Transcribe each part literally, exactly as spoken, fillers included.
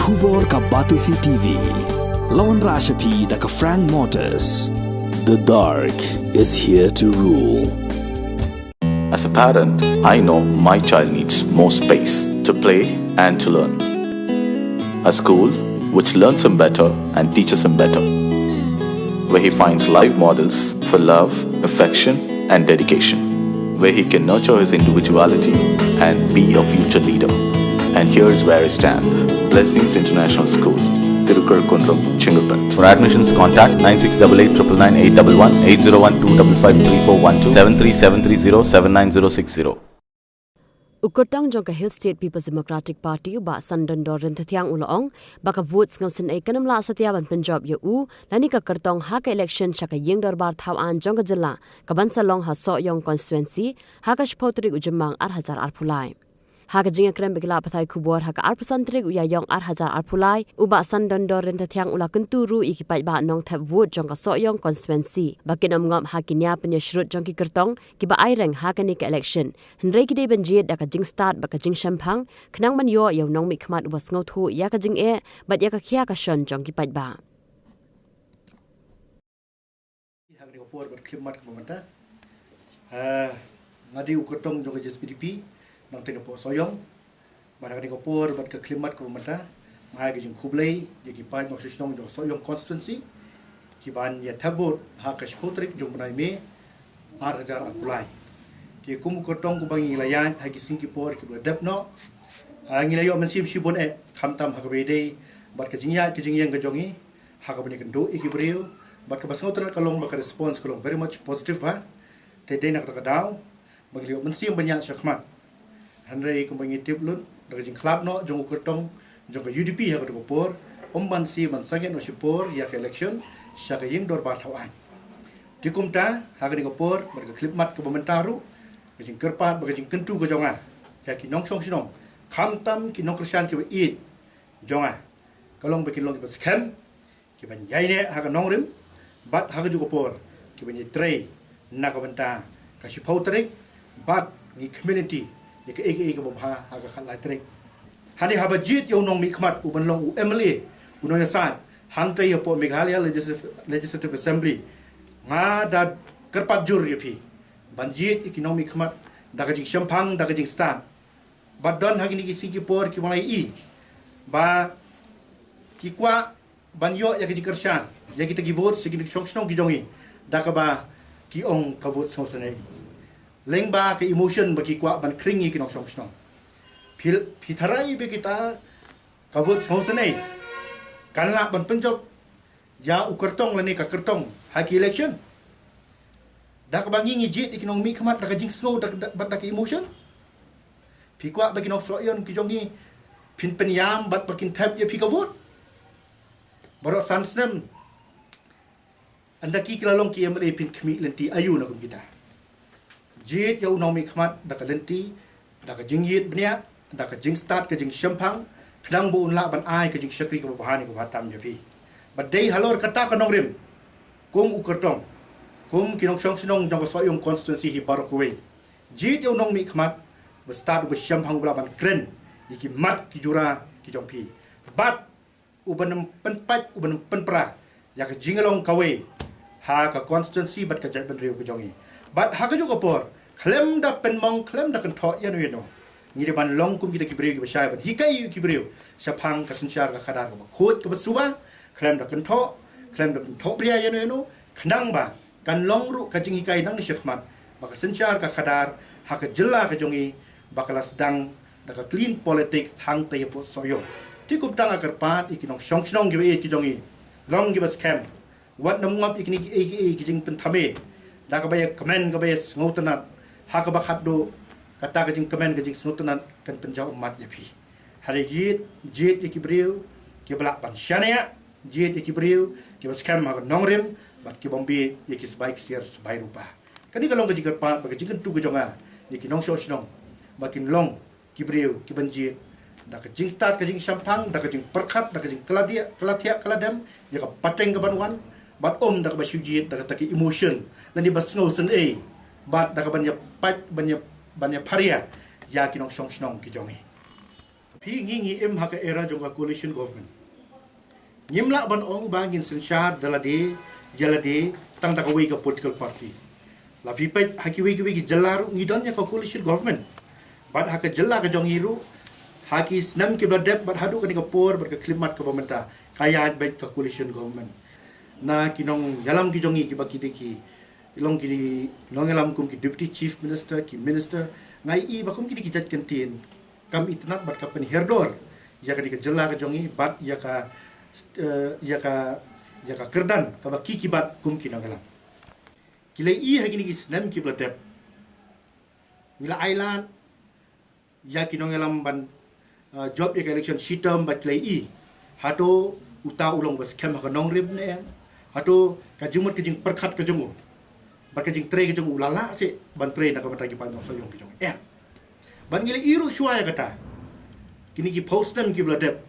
Khubor ka Batesi T V. Lawan Rashapi da ka Frank Motors. The dark is here to rule. As a parent, I know my child needs more space to play and to learn. A school which learns him better and teaches him better, where he finds live models for love, affection, and dedication, where he can nurture his individuality and be a future leader. And here's where I stand. Blessings International School, Tirukar Kundrum, Chengalpet. For admissions, contact nine six double eight triple nine eight double one, eight zero one two double five three four one two, seven three seven three zero seven nine zero six zero. U kyrtong jong ka Hill State People's Democratic Party, u Bah Sandondor Ryntathiang, u la ong ba ka vote sngewsynei kan ym lah satia ban pynjop ïa u lane ka kyrtong ha ka election sha ka Ïing Dorbar Thaw Aiñ jong ka jylla, ka ban sa long ha Sohiong constituency ha ka shiphew tarik u Jymmang ar hajar arphew lai. Ha ka jingïakren bad ki lad pathai khubor ha ka arphew san tarik u Ïaïong ar hajar arphew lai, u Bah Sandondor Ryntathiang u la kyntu ruh ïa ki paidbah nongthep vote jong ka Sohiong constituency ba kin ym ngop ha ki nia pynïashrut jong ki kyrtong kiba aireng ha kane ka election, hynrei ki dei ban jied da ka jingstad bad ka jingshemphang khnang ban ïoh ïa u nongmihkhmat uba sngewthuh ïa ka jingeh bad ïa ka khia ka shon jong ki paidbah. Ha kane ka por bad ka khyllipmat kaba mynta, ah, nga dei u kyrtong jong ka J S P D P nangtei napoh Sohiong. Bad ha kane ka por bad ka khyllipmat kaba mynta, nga ai ka jingkhublei ïa ki paid nongshong shnong jong ka Sohiong constituency kiban ïa thep vote ha ka shiphew tarik jong u bnai May ar hajar arphew lai. Te kum u kyrtong kumba ngi la ïaid ha ki sngi ki por kiba la dep noh, ah, ngi la ïoh mynsiem shibun eh, khamtam ha kaba ïadei bad ka jingïaid ka jingïeng ka jong ngi ha kaba ngi kynduh ïa ki briew, bad kaba sngewtynnat ka long ba ka response ka long very much positive bha. Te dei na kata ka daw ba ngi la ïoh mynsiem ban ïaid shakhmat. Hynrei kumba ngi tip lut, da ka jingkhlad noh jong u kyrtong jong ka U D P ha kata ka por, ym ban sngewsih ban sangeh noh shipor ïa ka election sha ka Ïing Dorbar Thaw Aiñ. Te kumta, ha kane ka por bad ka khyllipmat kaba mynta ruh, ka jingkyrpad bad ka jingkyntu ka jong nga ïa ki nongshong shnong, khamtam ki nongkyrshan kiba ïeit jong nga, ka long ba kin long kiba skhem, kiban ïaineh ha ka nongrim bad ha kajuh ka por kiban ïatrei na ka bynta ka shiphew tarik, bad ngi khmih lynti ïa kaei kaei kaba bha ha ka khatlai tarik. Hangne haba jied ïa u nongmihkhmat uban long u M L A u nongïasaid hangtei hapoh Meghalaya Legislative, Legislative Assembly, nga da kyrpad jur ïa phi ban jied ïa ki nongmihkhmat da ka jingshemphang, da ka jingstad. Bad don ha kine ki sngi ki por kiba ngi la ïohi ba ki kwah ban ïoh ïa ki jingkyrshan ïa kita ki vote sha ki nongshong shnong ki jong ngi da kaba ki ong ka vote sngewsynei. Lyngba ka emotion ba ki kwah ban khring ïa ki nongshong shnong. Phi, phi tharai ba kita ka vote sngewsynei kan lah ban pynjop ïa u kyrtong lane ka kyrtong ha ki election? Da kaba ngi ngi jied ïa ki nongmihkhmat da ka jingsngew, da, da, bad da ka emotion. Phi kwah ba ki nongshong shnong ki jong ngi phin pynïam bad ba kin thep ïa phi ka vote? Baroh san snem ynda ki ki la long ki M L A phin khmih lynti aïu na kum kita? Jied ïa u nongmihkhmat da ka lynti, da ka jingïeit bniah, da ka jingstad ka jingshemphang, khnang ba un lah ban ai ka jingshakri kaba bha ne kaba tam ïa phi. Bad dei halor kata ka nongrim, kum u kyrtong, kum ki nongshong shnong jong ka Sohiong constituency hi baroh kawei, jied ïa u nongmihkhmat uba stad, uba shemphang, uba lah ban kren ïa ki mat ki jura ki jong phi. Bad uban ym pynpait, uban ym pynpra ïa ka jinglong kawei ha ka constituency bad ka jaitbynriew ka jong ngi. Bad ha kajuh ka por, khlem da pynmong, khlem da kynthoh ïano ïano, ngi dei ban long kum kita ki briew kiba shai ban hikai ïa ki briew shaphang ka synshar ka khadar kaba khuid kaba suba, khlem da kynthoh, khlem da kynthoh bria ïano ïano, khnang ba kan long ruh ka jinghikai nangne shakhmat ba ka synshar ka khadar ha ka jylla ka jong ngi ba ka la sdang da ka clean politics hangtei hapoh Sohiong. Te kumta nga kyrpad ïa ki nongshong shnong kiba ïeit ki jong ngi, long kiba skhem, wat nym ngop ïa kine kiei kiei ki jingpynthame da kaba ïa kmen, kaba ïa sngewtynnat, ha kaba khatduh kata ka jingkmen ka jingsngewtynnat kan pynjaw ummat ïa phi. Hynrei jied, jied ïa ki briew kiba lah ban shaniah, jied ïa ki briew kiba skhem ha ka nongrim bad kibym bieit ïa ki sbai ksiar sbai rupa. Kane ka long ka jingkyrpad bad ka jingkyntu ka jong nga ïa ki nongshong shnong ba kin long ki briew kiban jied da ka jingstad ka jingshemphang, da ka jingpyrkhat, da ka jingkylla thiah, kylla thiah, kylla dem ïa ka pateng kaban wan, bad ym da kaba shu jied da kata ka emotion lane ba sngewsynei, bad da kaban ïa pait, ban ïa, ban ïa pharia ïa ki nongshong shnong ki jong ngi. Hi ngi ngi im ha ka era jong ka coalition government. Ngim lah ban ong ba ngin synshar da lade ïa lade tang da kawei ka political party. La phi peit ha kiwei kiwei ki jylla ruh ngi don ïa ka coalition government. Bad ha ka jylla ka jong ngi ruh ha ki snem kiba la dep bad haduh kane ka por bad ka khyllipmat kaba mynta ka ïaid beit ka coalition government. Na ki nongïalam ki jong ngi kiba ki dei ki long ki nongïalam kum ki deputy chief minister, ki minister, nga i ba kum ki dei ki jait kyntien kam itynnad bad ka pynhiar dor ïa kane ka jylla ka jong ngi bad ïa ka, eh, ïa ka, ïa ka kyrdan kaba ki ki bat kum ki nongïalam. Ki la i ha kine ki snem kiba la dep ngi la ai lad ïa ki nongïalam ban, uh, jop ïa ka election shitom bad ki la i. Hato uta u long ba skhem ha ka nongrim ne em? Hato ka jingmut ka jingpyrkhat ka jong u bad ka jingtrei ka jong u la lah seh ban trei na ka bynta ki paidbah Sohiong ka jong em? Bad ngi la i ruh shuwa ïa kata kine ki phew snem kiba la dep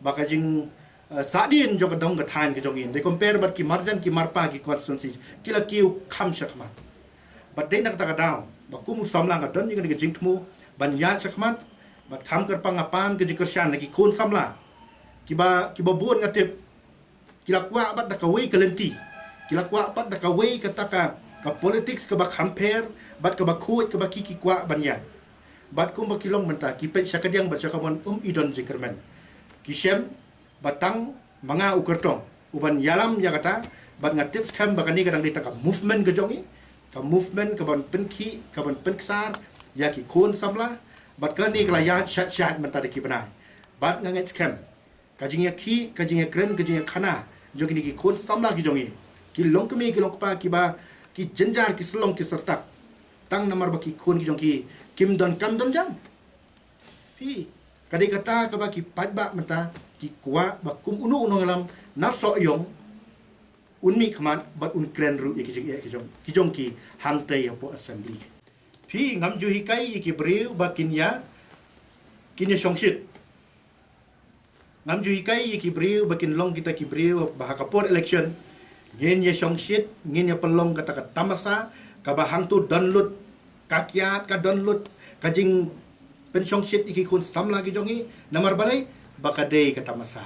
ba ka jing, eh, sahdien jong ka dong ka thaiñ ka jong ngi, dei compare bad ki marjan ki marpa ki constituencies, ki la kiew kham shakhmat. Bad dei na kata ka daw ba kum u samla nga don ïa ka jingthmu ban ïaid shakhmat bad kham kyrpang nga pan ka jingkyrshan na ki khun samla kiba, kiba bun nga tip ki la kwah bad da kawei ka lynti, ki la kwah bad da kawei kata ka, ka politics kaba kham pher bad kaba khuid kaba ki ki kwah ban ïaid. Bad kumba ki long mynta ki peit sha kadiang bad sha kamon um i don jingkyrmen. Ki shem ba tang ma nga u kyrtong u ban ïalam ïa kata bad nga tip skhem ba kane ka dang dei tang ka movement ka jong ngi, ka movement ka ban pynkhih ka ban pynksar ïa ki khun samla. Bad kane ka la ïaid shat shat mynta da ki bnai. Bad nga ngeit skhem ka jingïakhih, ka jingïakren, ka jingïakhana jong kine ki khun samla ki jong ngi, ki long kmie ki long kpa, kiba ki jynjar ki shlong ki syrtak tang namar ba ki khun ki jong ki kim don kam don jam. Phi, ka dei kata kaba ki paidbah mynta ki kwah ba kum uno uno nongïalam na Sohiong un mih khmat bad un kren ruh ïa ki jingeh ki jong, ki jong ki hangtei hapoh assembly. Phi, ngam ju hikai ïa ki briew ba kin ïa, kin ïa shongshit. Ngam ju hikai ïa ki briew ba kin long kita ki briew ba ha ka por election ngin ïa shongshit, ngin ïa pynlong kata ka tamasa kaba hangto don lut ka kiad, ka don lut ka jingpynshongshit ïa ki khun samla ki jong ngi. Namar balei? Ba ka dei ka tamasa.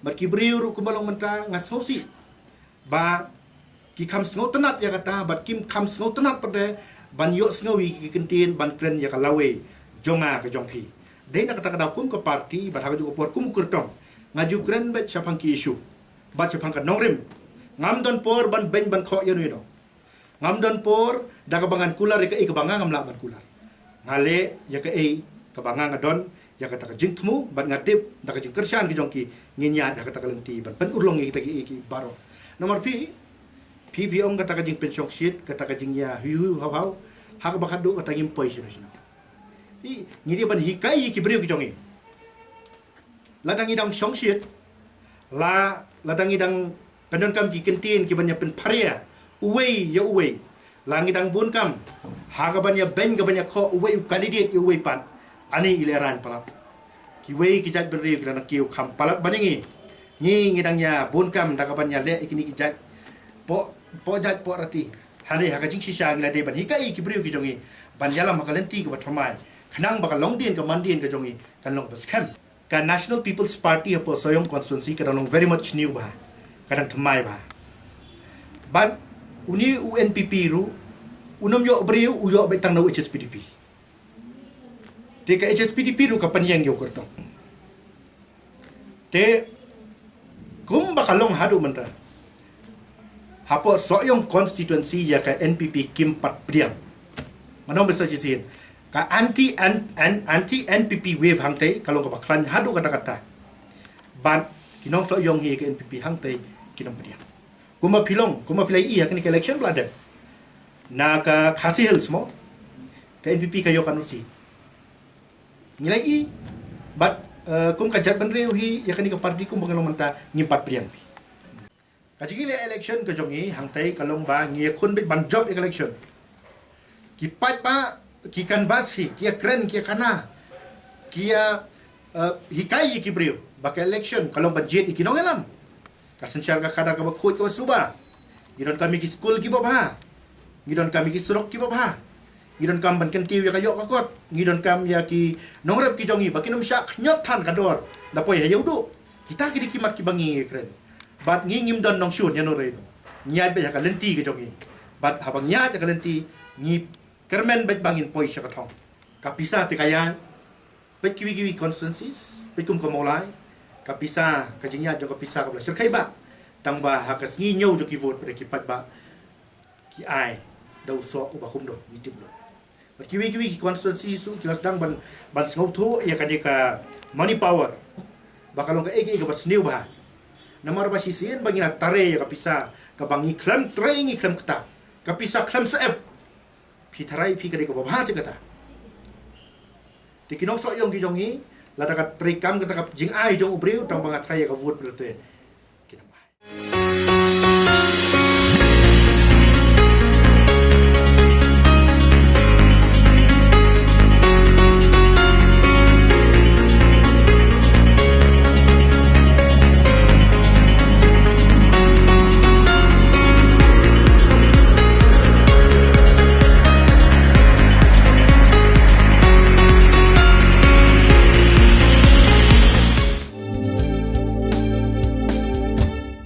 Bad ki briew ruh kumba long mynta nga sngewsih ba ki kham sngewtynnad ïa kata bad kim kham sngewtynnad pat de ban ïohsngew ïa ki kyntien ban kren ïa ka lawei jong nga ka jong phi. Dei na kata ka daw kum ka party bad ha kajuh ka por kum u kyrtong nga ju kren beit shaphang ki issue bad shaphang ka nongrim. Ngam don por ban beiñ ban khoh ïano ïano. Ngam don por da kaba ngan kular ïa kaei kaba nga ngam lah ban kular. Nga leh ïa kaei kaba nga nga don, ïa kata ka jingthmu bad nga tip da ka jingkyrshan ki jong ki ngin ïaid ha kata ka lynti ban pynurlong ïa kita kiei kiei baroh. Namar phi, phi phi ong kata ka jingpynshongshit, kata ka jingïahiu hiu haw haw, ha kaba khadduh kata ngim poi shano shano. Phi, ngi dei ban hikai ïa ki briew ki jong ngi. Lada ngi dang shongshit, la, lada ngi dang pyndonkam ki kyntien ki ban ïa pynpharia uwei ïa uwei, la ngi dang bun kam ha ka ban ïa beiñ ka ban ïa khoh uwei u candidate ïa uwei pat, ani i lehrain palat. Kiwei ki jait bynriew ki la na kiew kham palat ban ïa ngi. Ngi ngi dang ïa bun kam da ka ban ïa leh ïa kine ki jait poh, poh jait poh rati. Hynrei ha ka jingshisha ngi la dei ban hikai ïa ki briew ki jong ngi ban ïalam ha ka lynti kaba thymmai, khnang ba ka longdien ka mandien ka jong ngi kan long ba skhem. Ka National People's Party hapoh Sohiong constituency ka dang long very much new bha, ka dang thymmai bha. Ban une u N P P ruh unym ïoh briew, u ïoh beit tang na u H S P D P. Te ka H S P D P ruh ka pynïeng ïa u kyrtong. Te kumba ka long haduh mynta, hapoh Sohiong constituency ïa ka N P P kim pat pdiang. Ngan ong beit sa shisien, ka anti N-, N-, anti N P P wave hangtei ka long kaba khlaiñ haduh katta katta. Bad ki nong Sohiong hi ka N P P hangtei kim pat pdiang. Kumba phi long, kumba phi la ïohi ha kane ka election ba la dep na ka Khasi Hills mo, ka N P P ka ïoh katno seat. Ngi la ïohi bad, eh, kum ka jaitbynriew hi ïa kane ka party kumba ngi long mynta ngim pat pdiang. Ka jingïaleh election ka jong ngi hangtei ka long ba ngi ïakhun beit ban jop ïa ka election. Ki paidbah ki canvass hi, ki ïakren, ki ïakhana, ki ïa, eh, hikai ïa ki briew ba ka election ka long ban jied ïa ki nongïalam. Ka synshar ka khadar kaba khuid kaba suba. Ngi donkam ïa ki skul kiba bha. Ngi donkam ïa ki surok kiba bha. Ngi donkam ban kyntiew ïa ka ïoh ka kot. Ngi donkam ïa ki nongrep ki jong ngi ba kin ym shah khñiot than ka dor da poi ha ïew duh. Kita ki dei ki mat kiba ngi kren. Bad ngi ngim don nongshun ïa no re no. Ngi ïaid beit ha ka lynti ka jong ngi. Bad haba ngi ïaid ha ka lynti, ngi kyrmen beit ba ngin poi sha ka thong. Ka pisa te ka ïaid. Peit kiwei kiwei constituencies, peit kum ka Mawlai, ka pisa, ka jingïaid jong ka pisa kaba la shyrkhei bha. Tang ba ha ka sngi ñiew jong ki vote, peit ki paidbah ki ai da u soh uba kumno, ngi tip lut. Bad kiwei kiwei ki constituencies ruh ki la sdang ban, ban sngewthuh ïa kane ka money power, ba ka long kaei kaei kaba sniew bha. Namar ba shisien ba ngi la trei ïa ka pisa, kaba ngi khlem trei ngi khlem ktah, ka pisa khlem sep. Phi tharai phi ka dei kaba bha shi katta. Te ki nongshong ïong ki jong ngi, lada ka treikam kata ka jingai jong u briew, tang ba nga tharai ïa ka vote briew te.